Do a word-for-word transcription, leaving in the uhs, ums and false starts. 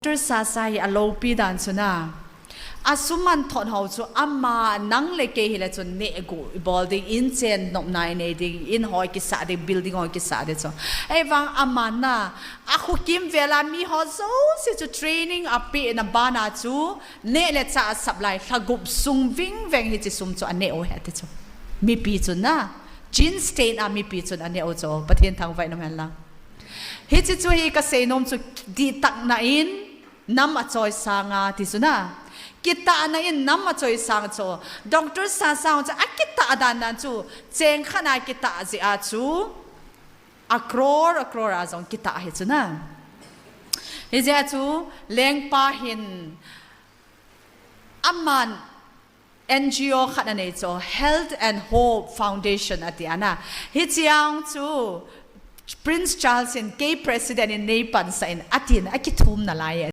Doctor Sasa hi aloupi dan chu na, asum athot ho chu ama nang le kei hile chun neh gu ibol ding, in chen nopna inei ding, in ho ikisah ding, building ho ikisah ding chu. Ahivang aman na, akho kimvel a mi ho jouse chu training apeh na bana chu, neh le chah asap lai, lha gup sung vingveng hiche sum chu aneh u ahi ti chu. Mipi chun na, Chin State a mipi chun aneh u chu, Pathen thangvah in um hen lang. Hiche chu hi kasei nom chu, dihtah na in nam achoi sang a ti chu na. Kitah na in nam achoi sang chu. Doctor Sasa chu akitah dan dan chu, cheng khat a kitah jeh a chu, a crore, a crore a jong kitah ahi chu na. Hijeh a chu, lengpa hin, aman N G O khat anei chu, Health and Hope Foundation ati ana. Hiche a chu, Prince Charles in kei president in neipansah in atin, akithum